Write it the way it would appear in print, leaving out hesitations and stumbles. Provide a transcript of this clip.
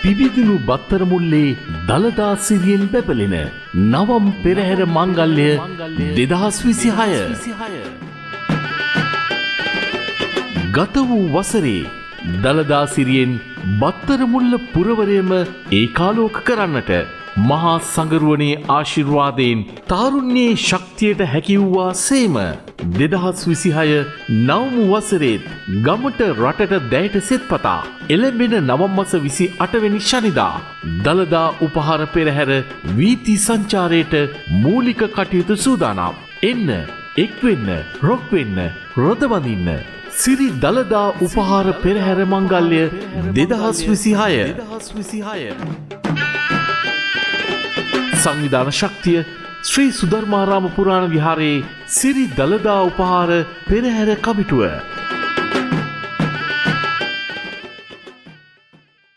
පිබිදුණු බත්තරමුල්ලේ දළදා සිරියෙන් බැබලෙන නවම් පෙරහැර මංගල්‍ය 2026. ගත වූ වසරේ දළදා සිරියෙන් බත්තරමුල්ල පුරවරයම ඒකාලෝක කරන්නට මහා සඟරුවනේ ආශිර්වාදයෙන් තාරුණ්‍යයේ ශක්තියට හැකි වූවා සේම 2026 නවමු වසරේත් ගමට රටට දැයට සෙත්පතා එළඹෙන නවම් මස 28 වෙනි ශනිදා දළදා උපහාර පෙරහැර වීථි සංචාරයට මූලික කටයුතු සූදානම්. එන්න, එක් වෙන්න, රොක් වෙන්න, රොද වඳින්න. සිරි දළදා උපහාර පෙරහැර මංගල්‍ය 2026. සංවිධාන ශක්තිය ශ්‍රී සුධර්මාරාම පුරාණ විහාරයේ සිරි දළදා උපහාර පෙරහැර කමිටුව.